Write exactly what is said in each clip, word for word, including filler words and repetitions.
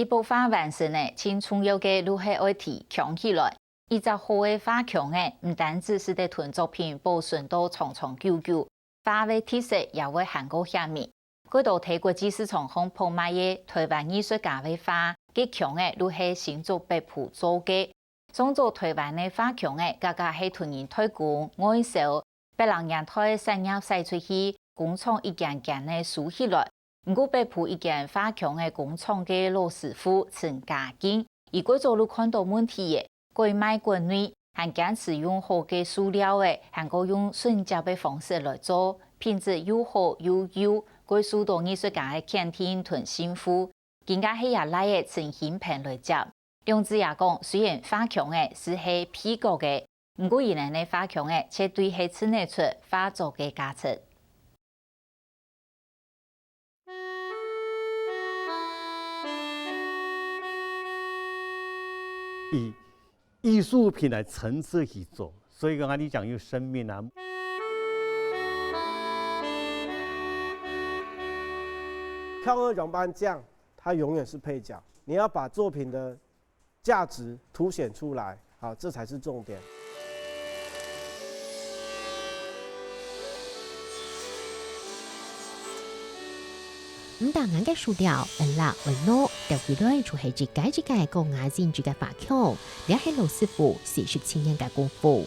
一幅畫完成了，盡重要个就係愛提框起來。一隻好个畫框仔，毋單止使得同作品保存到長長久久，畫个特色也會還過顯明。過多在國際市場項拍賣个台灣藝術家个畫，該框仔就係新竹北埔做个。上早台灣个畫框仔，價格係同人代工、外銷， 八零年代產業徙出去，工廠一間間仔收起來。毋過北埔一間畫框仔工廠个老師傅陳家敬，佢過早就看到問題了，改賣國內，還堅持用好个塑料仔，還過用榫接个方式來做，品質又好又幼，過受到藝術家个肯定同信負。今下係厥倈仔陳興平來接。 兩子爺講，雖然畫框仔斯係被告个，毋過佢等个畫框仔絕對係襯得出畫作个價值。以藝術品來層次去做，所以講啊，你講有生命啊。框仔仰般靚，它永遠是配角。你要把作品的 價值凸顯出來，好，這才是重點。毋單淨个塑料，會辣會㧹，鬥起來就係一個一個高雅精緻个畫框，這係老師傅四十七年个功夫。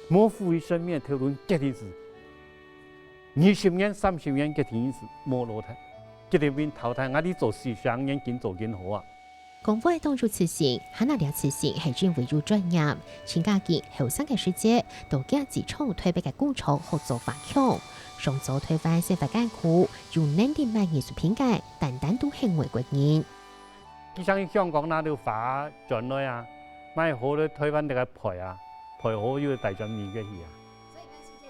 模糊於生命个頭顱，一定係二十年、三十年个定係無落忒，一定會淘汰。𠊎兜做四十年，緊做緊好啊！ 講話當有自信，還拿這自信係因為有專業。陳家敬後生个時節，到厥職場臺北个工廠學做畫框。上早臺灣生活艱苦，有能力買藝術品个，單單都係外國人。佢像香港拿到畫轉來啊，買好了臺灣這個賠啊，賠好又帶轉美國去啊。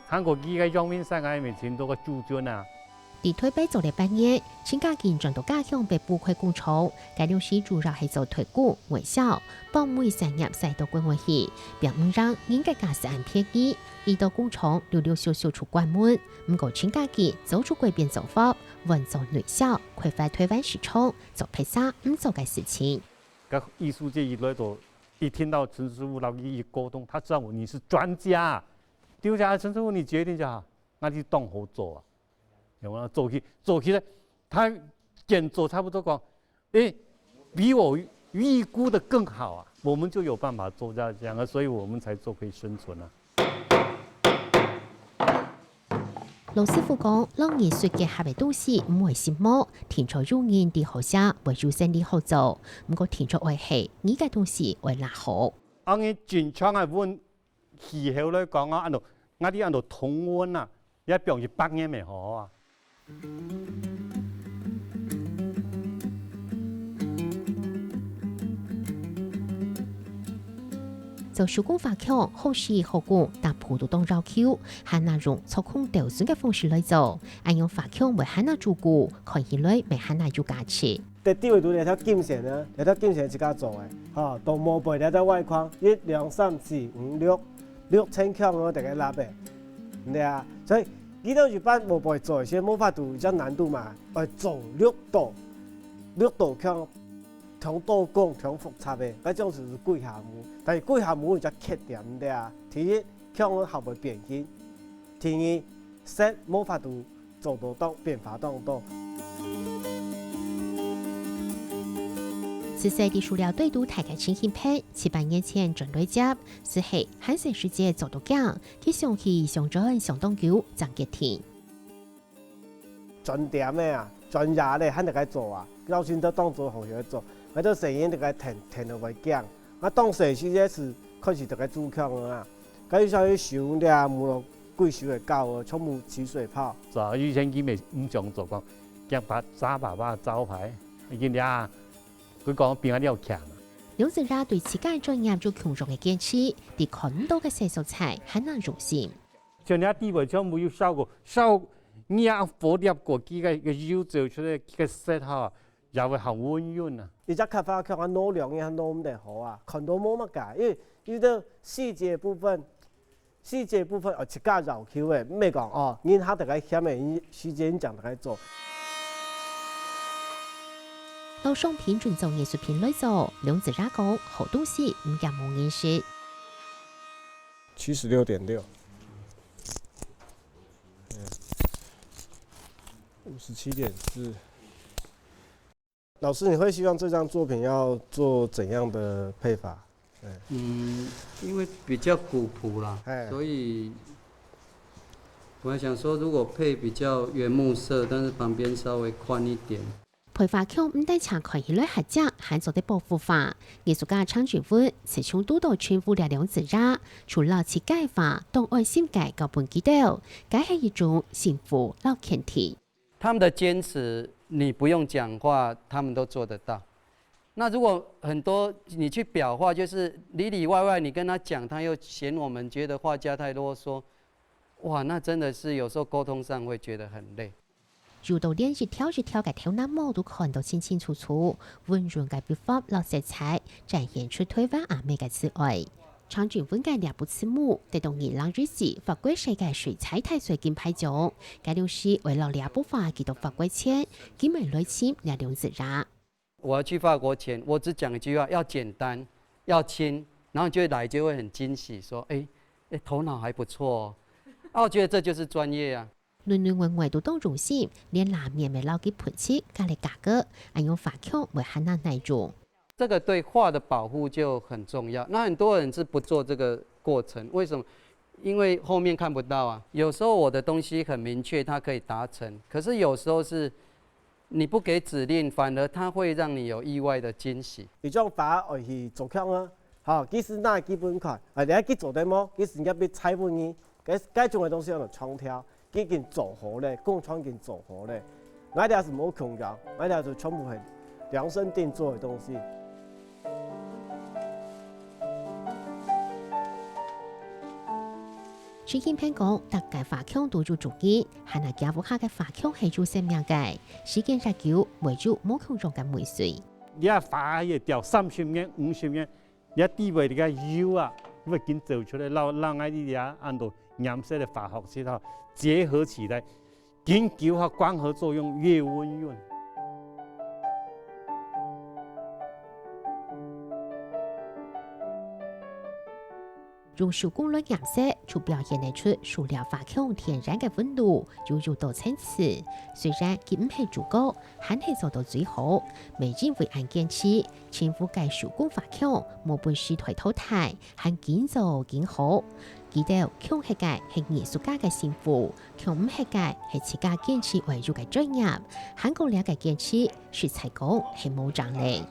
還過佢个陽明山啊，也尋到個駐軍啊。 在臺北做了八年，陳家敬轉到家鄉北埔開工廠，該量時主要係做代工、外銷，幫每產業徙到國外去，並毋讓人个價數恁便宜，一到工廠就陸續續出關門。毋過陳家敬早就改變做法，換做內銷，開發臺灣市場，做別儕毋做个事情。該藝術界一來到，一聽到陳師傅摎佢一溝通，他知道你是專家，丟下來，陳師傅你決定就好，那就當好做啊。 有沒有？做起，做起來，他敢做差不多講，誒，比我預估的更好啊，我們就有辦法做到這樣啊，所以我們才做可以生存啊。老師傅講，摎藝術結合个東西毋會寂寞，定著有人知好勢，會有生理好做。毋過定著愛係，你个東西愛拿好。恁樣正常个問 氣候來講啊，恁樣，𠊎兜恁樣通溫啊，也放一百年乜好啊。做手工畫框，好時好工，逐步都當要求，還拿用觸控調整个方式來做，恁樣畫框會還拿䟘固，看起來乜還拿有價值。 在底位肚這條金線呢，這條金線自家做个，吼，都無背這條外框，一、兩、三、四、五、六，六千箍哦，這個蠟筆，對啊。所以，你兜一般無背做一些魔法圖，比較難度嘛，愛做六道，六道像，像刀工，像複雜个，該種是幾下模，但是幾下模有隻缺點，對啊。第一，像較會變形，第二，色無法度 做到當變化當多。自細在塑料堆肚大个陳興平，七八年前轉來接，斯係還細時節做到驚，佢想起想轉想當久，正決定。專店个啊，專業个還得該做啊，老師都當做好學做，𠊎兜細人得該跈，跈到會驚。啊，當細時節係開始得該做強啊。 該一下去想這無幾久个教學，全部起水泡。早以前佢乜毋想做講，驚把炸爸爸招牌，已經呀，佢講比𠊎了強。梁子拉對自家个專業有強壯个堅持，在看毋到个細素材還能用心。像你看底背全部有燒過，燒你啊火煠過，佢个个油走出來，佢个色哈，也會好溫潤啊。一隻刻畫強啊，耐兩日還耐毋得好啊，看到無麼个，因為有兜細節部分 細節部分哦，自家要求个，毋係講哦，人客得該嫌个，時間正得該做。到商品準做藝術品來做，梁子雅講，好東西毋驚無人食。七十六點六，五十七点四。老师，你会希望这张作品要做怎样的配法？嗯，因为比较古朴啦，所以我还想说，如果配比较原木色，但是旁边稍微宽一点。配花框毋單淨看起來合隻，還做得保護花。藝術家張俊文自從堵到俊武這兩子爺，就摎自家花當愛心个交分佢兜，該係一種幸福摎肯定。他们的坚持，你不用讲话，他们都做得到。那如果很多你去表化，就是里里外外你跟他讲，他又嫌我们觉得画家太啰嗦，哇，那真的是有时候沟通上会觉得很累。有到連一條一條个頭那毛都看到清清楚楚，溫潤个筆法摎色彩，展現出台灣阿美个慈愛。張俊文个這部字母，得到二零一四法國世界水彩大賽金牌獎，該老師為了這部畫寄到法國前，佢乜來尋這兩子爺。我要去法國前，我只講一句話，要簡單，要輕，然後就來就會很驚喜，說，哎，哎，頭腦還不錯哦。啊，我覺得這就是專業啊。嫩嫩歪歪都當用心，連拉麵乜摎佢噴漆，加了價格，恁樣花框會還難耐用。這個對畫的保護就很重要。那很多人是不做這個過程，為什麼？因為後面看不到啊。有時候我的東西很明確，它可以達成，可是有時候是你不給指令，反而它會讓你有意外的驚喜。你種花愛去做強啊，好，其實那基本款，啊，你愛去做得無？其實人家被拆分你，該該種个東西要有創調。 已經做好咧，工廠已經做好咧。𠊎兜係無共樣，𠊎兜就全部係量身定做个東西。徐金平講，逐個花框都有主人，還有佢屋下个花框係有生命个，時間越久，會有無共樣个味緒。這花也吊三十年、五十年， 這底背這個油啊，會緊走出來，讓讓𠊎這這恁多顏色个化學式吼結合起來，緊久吼光合作用越溫潤。用手工來染色，就表現得出手料花框天然个溫度，又有多層次。雖然佢毋係主角， 還係做到最好，乜因為恁堅持，全部个手工花框無分時代淘汰，還緊做緊好。佢兜共下个係藝術家个幸福，共毋下个係自家堅持愛有个專業。還過這个堅持，實在講係無障礙。